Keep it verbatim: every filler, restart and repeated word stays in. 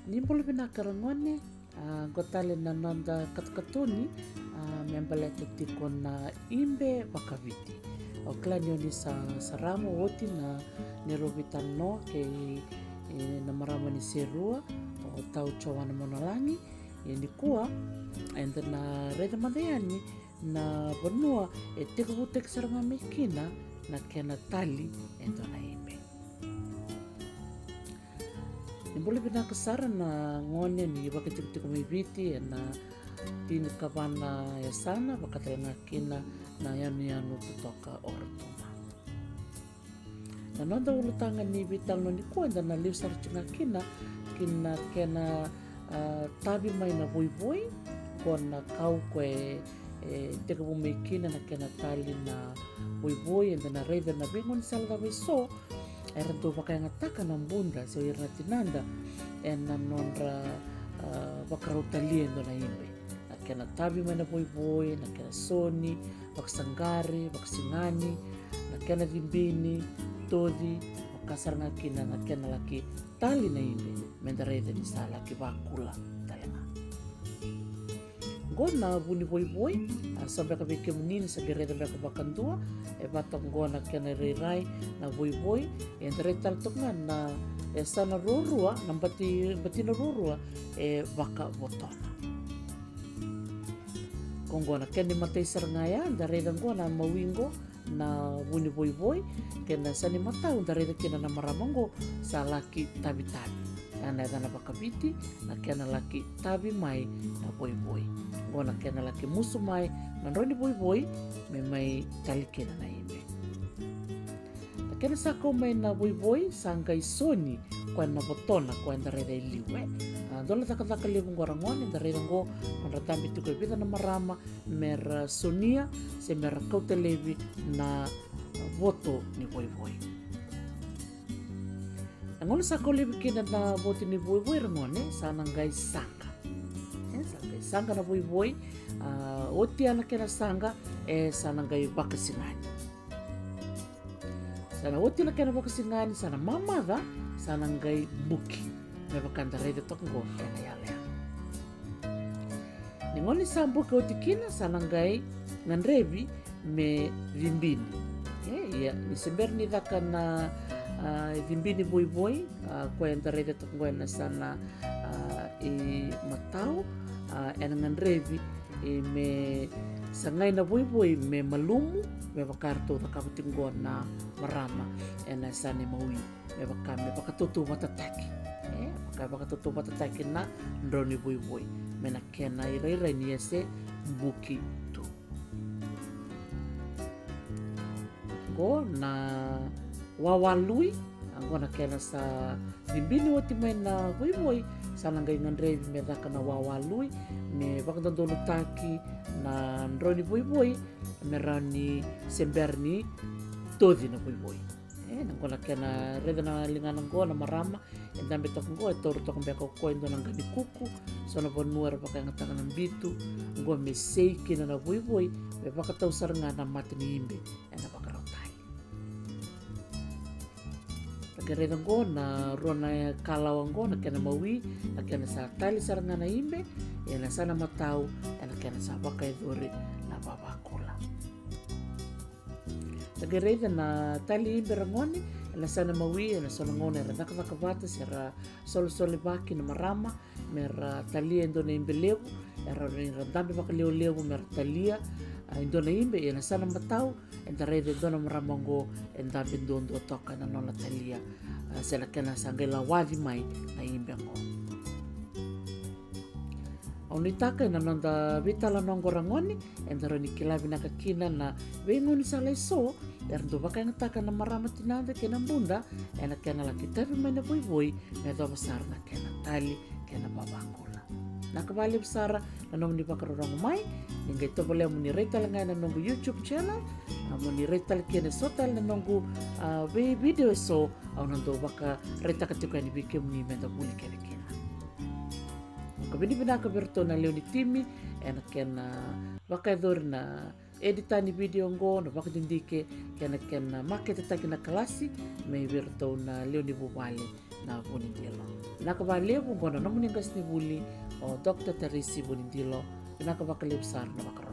Ni bula vinaka ragone, a, qo tale na noda katukatuni, a, me baleta tiko na ibe vakaviti. Au kila ni o ni sa sarava oti na neirau veitalanoa kei, e, na marama ni Serua, o Tau Joana Monalagi. Ia nikua eda na raica mada yani na vanua e tekivutaki sara ga mai kina na kena tali e dua na ibe. Ni bula vinaka sara na gone ni vakatikotiko mai Viti ena tinikava na yasana, vaka tale ga kina na yanuyanu totoka o Rotuma. Na noda ulutaga ni veitalanoa nikua eda na liu sara tiko ga kina, kina kena, a, tavi mai na voivoi, ko na kau ko e, e tekivu mai kina na kena tali na voivoi, eda na raica na veigaunisala cava eso era dau vakayagataka na buda se o ira na tinada ena nodra, a, vakarau talia e dua na ibe. Na kena tavi mai na voivoi, na kena soni, vakasaqari, vakasigani, na kena cibini, toci, vaka sara ga kina na kena laki tali na ibe, meda raica ni sa laki vakula tale ga. Qo na vu ni voivoi, a, so beka vei kemuni ni sa qai raica beka vakadua, e vata qo na kena irairai na voivoi, eda raica tale toka ga na, e, yasana ruarua, na bati, batina ruarua, e vakavotona. Ko qo na kena imatai sara ga ya, da raica qo na mawi qo, na vu ni voivoi, kei na yasana imatau da raica kina na marama qo sa laki tavitavi. Ya na yacana vakaviti, na kena laki tavi mai na voivoi. Qo na kena laki musu mai na drau ni voivoi me mai tali kina na ibe. Na kena sa kau mai na voivoi sa qai soni, koya na votona, koya da raica e liu, e. A, dola cakacaka levu qo ragone, da raica qo, nodra dabe tiko e vica na marama, mera sonia, se mera kauta laivi na voto ni voivoi. Na gauna sa kau laivi kina na voto ni voivoi ragone, sa na qai saqa. E, sa qai saqa na voivoi, a, oti ya na kena saqa, e, sa na qai vakasigani. Sa na oti na kena vakasigani, sa na mamaca, sa na qai buki. Me vaka da raica toka qo ena yaloyalo. Ni gauna sa buki oti kina, sa na qai gadrevi me cibini. E, ia, ni se bera ni caka na, a, cibini voivoi, a, koya da raica toka qo ena yasana, a, imatau, a, ena gadrevi, e, me sagai na voivoi me malumu, me vaka eratou cakava tiko qo na marama ena yasana imawi, me vaka me vakatautauvatataki. E, vaka vakatautauvatataki na drau ni voivoi me na kena irairai ni a se buki tu. Qo na wawa lui, a, qo na kena sa cibini oti mai na voivoi, sa na qai gadrevi me caka na wawa lui, me vakadodonutaki na drau ni voivoi, me rawa ni se bera ni toci na voivoi. E, na qo na kena raica na ligana qo na marama, e dabe toka qo, e taura toka beka o koya e dua na qa ni kuku, so na vanua era vakayagataka na bitu, qo me sei kina na voivoi, me vakatau sara ga na mata ni ibe ena vakarau tali. Da qai raica qo na rua na kalawa qo, na kena mawi, na kena sa tali sara ga na ibe, ena yasana matau, ena kena sa vakayacori na vavakula. Da qai raica na tali ibe ragone, ena yasana mawi, ena so na gauna era cakacaka vata se ra solosolevaki na marama me ra talia e dua na ibe levu, era, era dabe vakalevulevu me ra talia, a, e dua na ibe, ena yasana matau, eda raica e dua na marama qo e dabe duadua toka ena nona talia, a, se na kena sa qai lawaci mai na ibe qo. Au nuitaka ena noda veitalanoa qo ragone, eda rawa ni kila vinaka kina na veigaunisala eso era dau vakayagataka na marama tinada kei na buda ena kena laki tavi mai na voivoi me yacova sara na kena tali kei na vavakula. Vinaka vakalevu sara na nomuni vakarorogo mai. Ni qai tovolea mo ni rai tale ga ena noqu YouTube channel, a, mo ni rai tale kina eso tale na noqu, a, veivideo eso au na dau vakaraitaka tiko yani vei kemuni me da vuli kece kina. Vakavinavinaka vei iratou na lewe ni timi ena kena vakayacori na edita ni video oqo, na vakadidike kei na kena maketetaki na kalasi mai vei iratou na lewe ni vuvale na Vunidilo. Vinaka vakalevu, oqo na nomuni qasenivuli o Dr Tarisi Vunidilo. Vinaka vakalevu sara na vakaro.